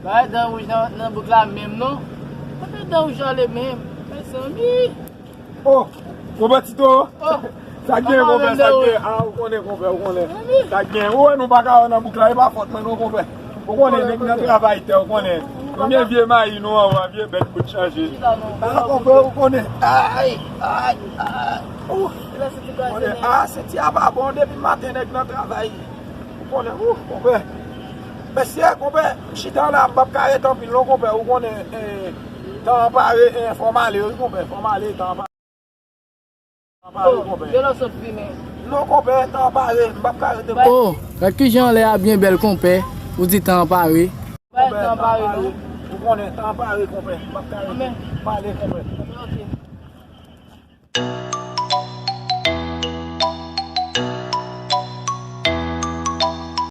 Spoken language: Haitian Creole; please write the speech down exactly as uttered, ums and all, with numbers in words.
Bay dan wouj nan, nan bouk la menm non. Kote dan wouj ale menm? Mezanmi. Oh, konpè Tito. Oh. Sa gen, konpè, sa gen. Ah, ou konnen, konpè, ou konnen. Sa gen. Ou wè nou pa ka wè nan bouk la, e pa fòt mwen non, konpè. Ou konnen, nèg nan travay tè, ou konnen. Konbyen vye mayi nou anvan, vye bèt bout chanje. Ah, konpè, ou konnen. Ay, ay, ay. Oh. Konnen, ah, senti a pa bon depi maten nèg nan travay. Ou konnen, ou, konpè. Mesye, konpè, m chita la, m p ap ka ret anpil non, konpè. Ou konnen, eh, tan an pare, eh, fò m ale, wi, konpè. Fò m ale, tan an pare. Tan an pare, konpè. Gen lè w sot fimen. Non, konpè, tan an pare, m p ap ka ret. Oh, gad kijan anlè a byen bèl, konpè. Ou di tan an pare. Konpè, tan an pare, non. Ou konnen, tan an pare, konpè. M p ap ka ret. M ale, konpè. Ok.